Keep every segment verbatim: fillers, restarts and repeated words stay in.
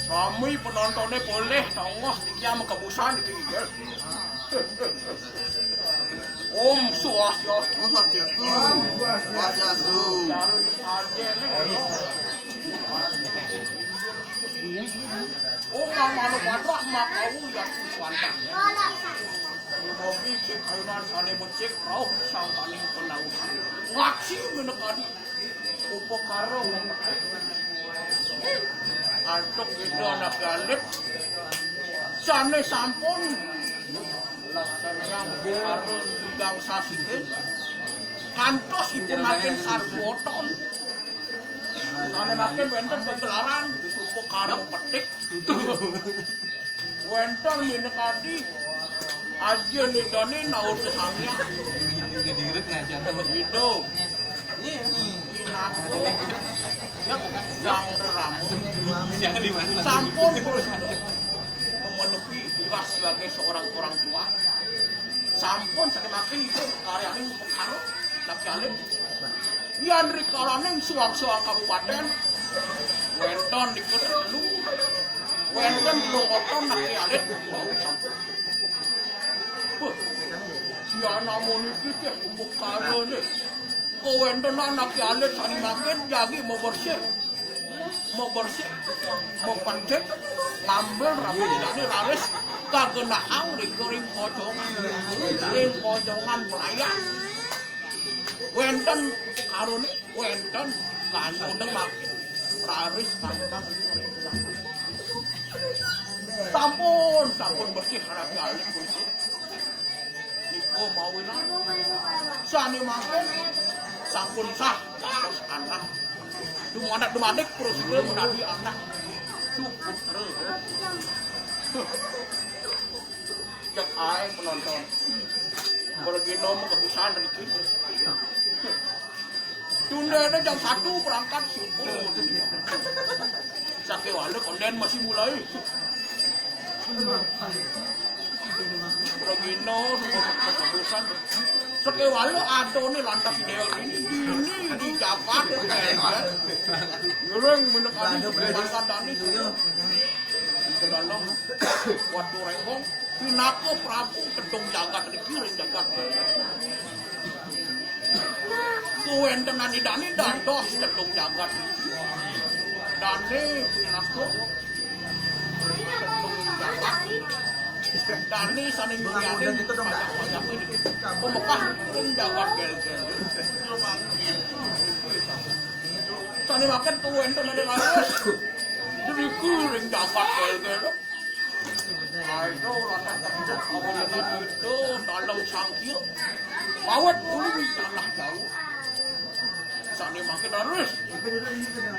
Sami penontonné polih, tongoh, iki amekebusan iki. Om Swastiastu. Om Swastiastu. Swastiastu. Om Mano Patra Makau Yatu Swanta. Dumogi ing kayunan sané becik rauh sangkaning penausan. Ngaksi menekadi. Upakara wong petik. Antuk Ida Anak Alit sané sampun laksanayang upakara tigang sasihin kantos ipun makin sarwoton. Sané makin wénten pagelaran upakara petik. Wénten minakadi Aji Nidani naur sesangya. Ngedirit ngajar. Gitu. Inaku yang reramo. Siapa di mana? Sampun memenuhi tugas sebagai seorang orang tua. Sampun saking makin itu karyaning upakara. Lagi alit. Yan rikalaning suang-suang kabupatén, wénten nika telu, wénten lungkoton Anak Alit. Wah, yan amun iki téh upakarané. Kawéntenan Anak Alit sané makin jagi mabersih. Mabersih, mapencit, ngambil rapat ini raris kagenahang ring ring pojong, ring pojongan melayang. Wénten karuné, wénten kanu demak. Raris tangkang. Sampun, sampun bersih anak alit puniki. Niku mawinan. Sané mangkin sampun sah dados anak. Dumadak dumadik prasida menadi anak. Suputra. Cek ae penonton. Pergino mengkebusan riki. Tunda ada jam satu berangkat subuh. Sakéwala kondén masih mulai. Pergino mengkebusan. Sakéwala ada nih lantas ideal ini. Ini di Jakarta. Ngereng menekan di Jakarta Dani. Ke dalam waktu rengkong. Pinaka Prabu Tedung Jagat niki ring jagat. Kuwéntenan Idané dados Tedung Jagat. Dané pinaka Tedung Jagat. Dané sané nyuwiyani pajak-pajak niki. Pemekah ring jagat Gélgél. Sané mangkin kuwéntenané laras. Demiku ring jagat Gélgél. Ayo, lantas itu, dalam sangkil. Mawet uli tanah jauh. Sané mangkin harus.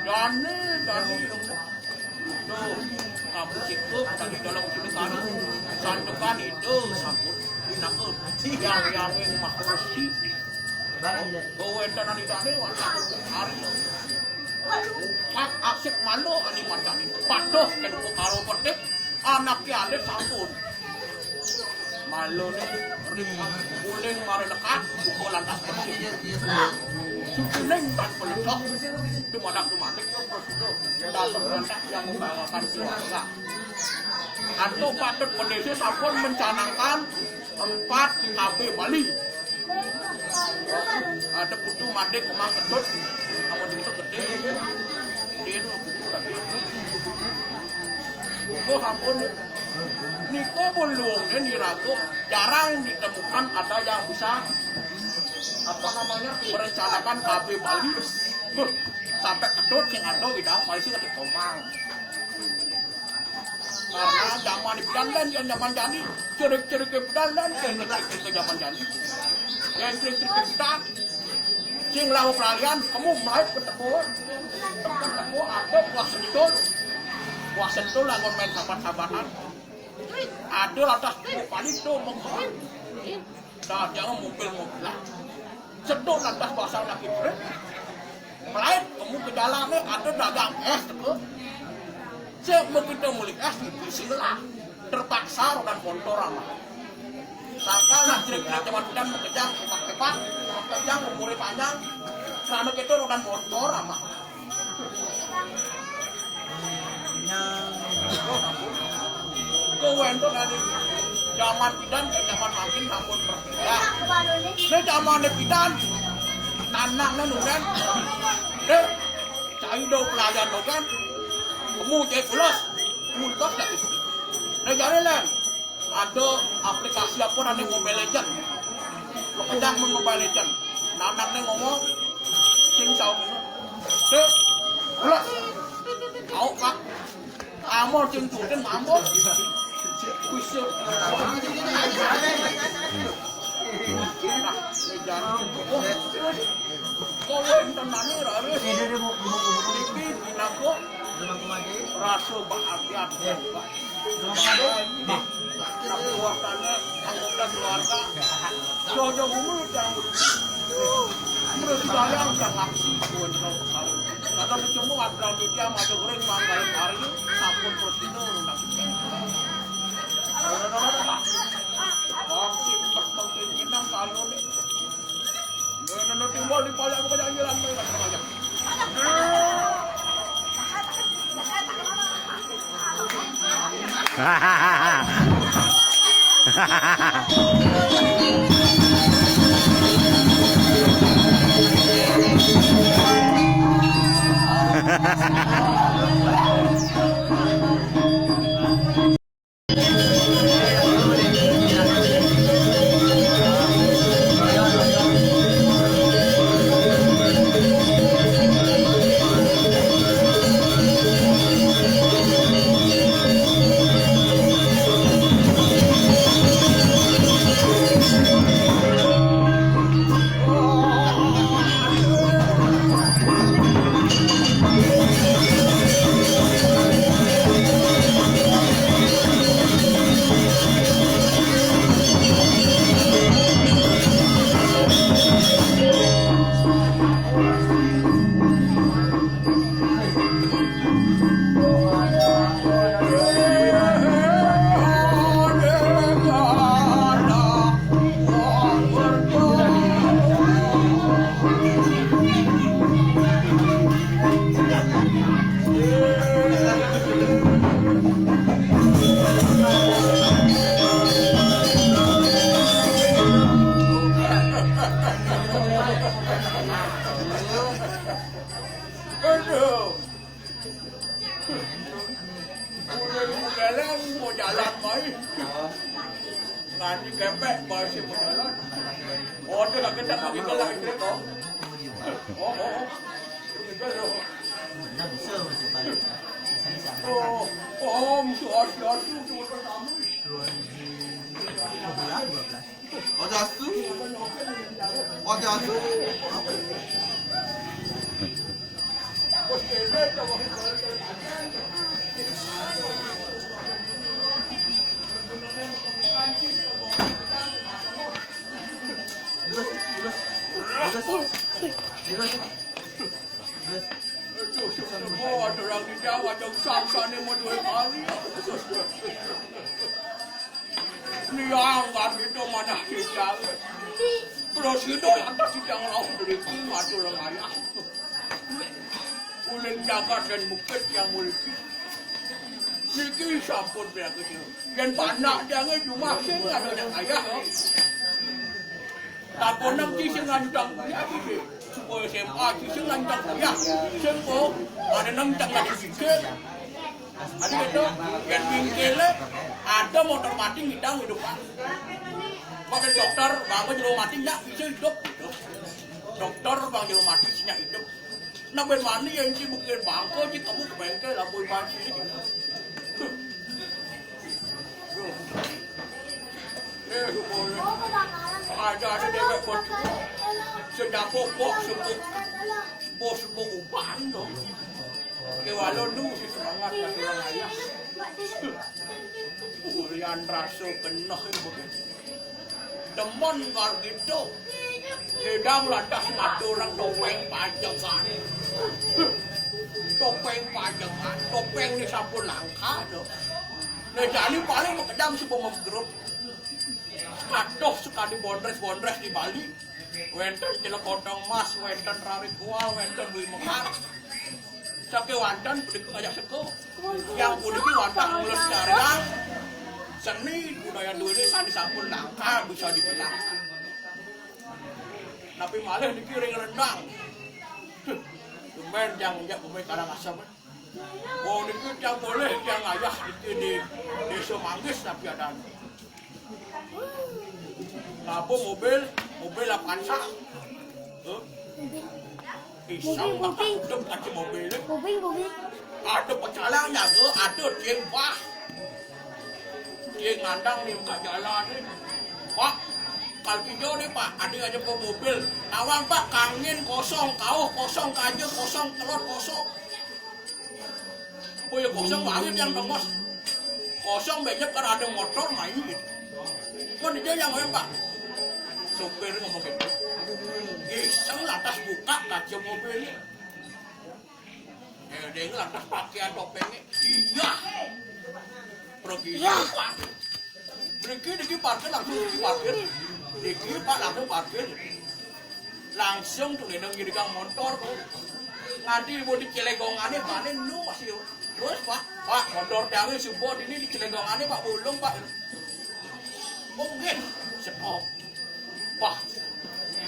Dani, Dani. Tuh, kamu sikup tadi dalam sini kan. Santukan itu, sampun. Pinaka yang yang yang mahosi. Bahwa entanan Idané wantah hari. Upat asik mano ani macani. Patuh kén karo petik. Anaké alit sampun. Maloné ring uling mara lekad, buka lantas bersih. Sucining tan peletok, dumadak-dumadik, terus itu datang lantas yang membawakan keluarga. Antuk patut kondisi sampun mencanangkan empat K B Bali. Ada putu madé kemang ketut, amun itu gedé, gedé itu putu tapi. Oh ampun, niku pun luwungné niraga jarang ditemukan ada yang bisa apa namanya merencanakan K B Bali. Huh, sampai ketut sing ada widang polisi lagi komang. Karena zaman di Belanda, yang zaman jani, cerik-cerik di Belanda, yang cerik-cerik ke zaman jani. Yang cerik-cerik di Belanda, sing lahu pelalian, kamu main ketemu, ketemu ada buah sentul, buah sentul lawan main sahabat-sahabatan. Ada lantas kamu paling tuh mengkon. Dah, jangan mobil-mobilan. Sedot lantas pasang lagi brek. Melait, kamu ke jalannya ada dagang es tuh. Saya mau kita beli es itu sila. Terpaksa rodan motor ama. Sangkal nah jelek-jelek zaman udan mekejang, tepak-tepak, mekejang, umurnya panjang. Selama kita rodan motor ama. Kowe ento dari zaman pidan ke zaman makin sampun berbeda. Ini zaman pidan, tanang nih nuren. Eh, cai do pelayan do kan. Kamu jadi pulas, multos gak bisa. Nah, jadi Len, ada aplikasi apa namanya Mobile Legend. Lo kencang main Mobile Legend. Nanang nih ngomong, sing saut ini. Sip, pulas. Kau kak, kamu sing tutin mampu. Kusut. Nah, ini jadi. Oh, terus. Kowe enten nani, Raris. Iki dinaku rasa bahagia. Tapi waktunya anggota keluarga. Jojo gumul yang terus saya udah ngaksi buat kalau kalau ketemu ada media maju goreng manggal hari sampun terus itu undang. Waktu pas makin kenang kalau nih. Nah, nah, nah, timbal di pala bukan jalan-jalan, main lagi sama aja. Aduh. Udah mau jalan, mau jalan, mai. Nganti kepek, masih mau jalan. Oh, dia lagi tak lagi kelar, kira kau. Oh, oh, oh. Kira kau. Oh, oh, musuh asli, asli, musuh pertama. Ojo asu. Ojo asu. Aduh, semua ada orang di Jawa, ada usaha-usahanya mau duit hari. Liang kan itu mana kita. Terus itu yang tak sidang lawan beli kuat orang ayah. Ulin jagat dan bukit yang mulki. Niki sampun berarti. Dan panak jangan cuma sing ada yang ayah. Takonem ki sing lanjutang kuliah iki. Supaya S M A ki sing lanjutang kuliah. Sing po ada nang cang lagi pikir. Ada gitu, yang bingkile ada motor mati ngidang hidup. Maka dokter, bang jero mati nyak bisa hidup gitu. Dokter, bang jero mati nyak hidup. Nah, ben mani yang ci bukan bangko ci kamu ke bengkel lah boy mati. Eh, ada ada dewek bos. Sejapo kok sebut bos mau upahan dong. Kewalo nu si semangat lagi orang ayah. Ulian rasa keneh itu. Temen karo gitu. Nedang lantas ngaturang topéng pajengan. Topéng pajengan, topéng né sampun langka to. Né jani paling makedang suba magrup. Aduh, sekali bondrés-bondrés di Bali. Wénten celek godhong mas, wénten rarik kual, wénten dui mekar. Sakéwanten puniki kaya seka. Yang puniki wantah nglestariang seni budaya duéné sané sampun langka bisa dibilang. Napi malih niki ring Rendang. Duh, tumben tiang nginjak bumi Karangasem. Wong niki tiang polih, tiang ayah niki di Désa Manggis napi adané. Ngaba mobil, mobil Avanza. Hah? Iseng Bobing, Bobing. Kaca mobil. Bobing, Bobing. Ada pecalang nyaga, ada tiang bah. Tiang ngandang ni buka jalan ni. Pak, kalau hijau ni Pak, ada aja ke mobil. Tawang Pak, kangin kosong, kauh kosong, kaja kosong, telur kosong. Oh ya kosong banget yang nongos. Kosong banyak kan ada motor main gitu. Kan dia yang main Pak. Sopir ngomong gitu. Iseng lantas buka kaca mobilnya. Eh, dia ini lantas pakaian topengnya. Iya. Pergi. Iya. Pak. Mriki niki parkir langsung niki parkir. Niki Pak langsung parkir. Langsung tuh nendang jadi kang motor tuh. Nganti mau dicelegongane panen lu masih terus Pak. Pak motor tiangnya support ini dicelegongane Pak bolong Pak. Oke, stop. Wah,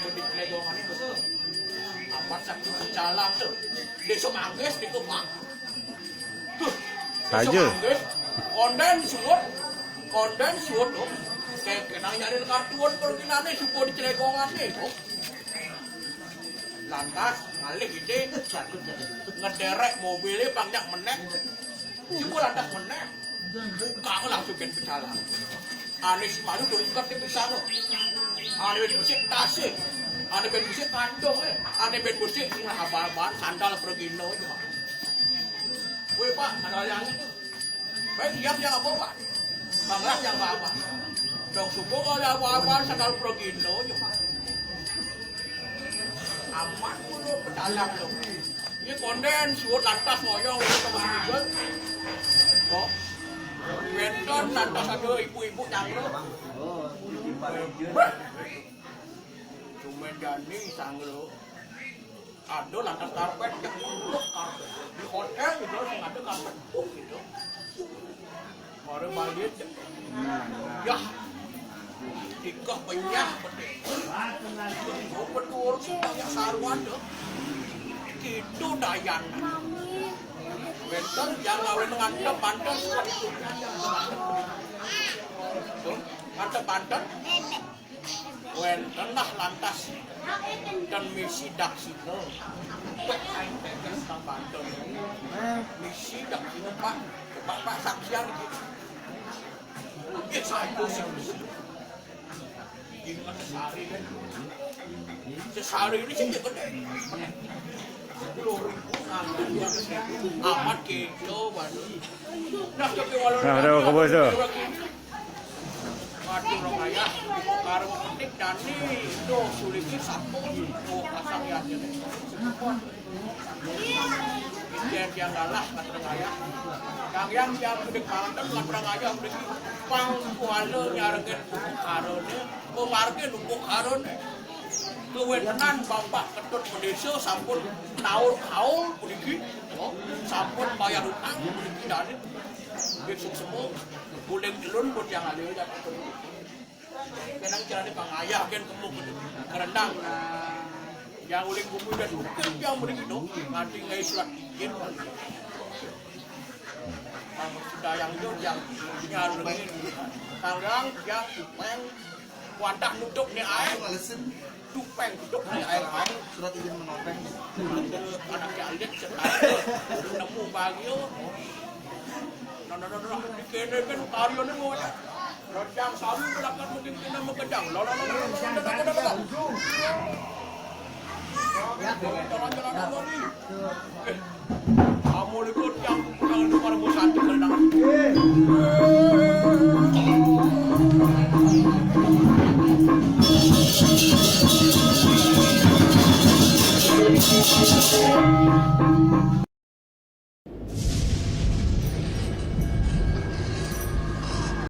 mau dicelegongane tuh. Apa sakti jalan tuh. Dia semangges di Pak. Saja. Konden suwut, konden suwut, oh. Kayak kenang nyari kartuan perginane supo di celegongane, oh. Lantas ngalih ide ngederek mobilnya panjang meneh. Supo lantas meneh. Buka langsung kan pecalang. Ane si malu dongket di pisang, oh. Ane ben bersih tasik. Ane ben bersih kantong, eh. Ane ben bersih sing abal-abal sandal pergino, oh. Woi Pak, ada yang itu. Baik, siap yang apa Pak? Banglah yang apa? Dong subuh ada apa-apa sandal progindo aja Pak. Amat dulu pedalang lo. Ini konden, suwut lantas ngoyong itu sama seminggu. Kok? Wénten lantas ada ibu-ibu nyanglo. Cuma jani sanglo. Ada lantas karpet, yang dulu karpet. Di hotel gitu, sing ada karpet empuk gitu. Orang balik, ya, tikah penyah, betul. Oh, betul, sih, banyak saruan tuh. Gitu, Dayan. Wénten, yang ngawin ngantep, banten, tuh, ngantep, banten. Wénten nah lantas ten misi daksina. Wéh, aing teges nang banten. Misi daksina, Pak. Pak, Pak, saksian iki. Iki satu sih. Ini kan sesari kan. Sesari ini sih gedé. Sepuluh ribu, amat gitu, waduh. Nah, udah, ke bawah tuh. Waduh, rong ayah, karo petik dani, tuh, suliki sampun, tuh, pasang ya, jadi. Yen yang galah, kata rong ayah. Kang yang tiap mudik manten, kata rong ayah, mudik pang kuala nyarengin pupuk karone, oh, marge nupuk karone. Kewentenan Bapak Ketut Mendeso sampun naur kaul puniki, oh, sampun bayar utang puniki dani. Besok semua, guling telun pun yang ada, ya. Kenang carane pangayah kan kemuk kerendang. Yang uling bumi dan bukit yang begitu, nganti ngai surat izin. Sudah yang itu, yang nyarungin. Tanggang, yang upeng, wantah nutup ni air. Tupeng, tupeng, air, air. Surat izin menopeng. Anak yang lihat, nemu bagio. Nah, nah, nah, nah, di kene kan karyane mau ya. Rojang sawi melakukan mungkin kena mengejang. Lo, lo, lo, lo, lo, lo, lo, lo, lo, lo. Jalan-jalan dulu nih. Eh, kamu libur yang pulang itu para bosan tuh, kena.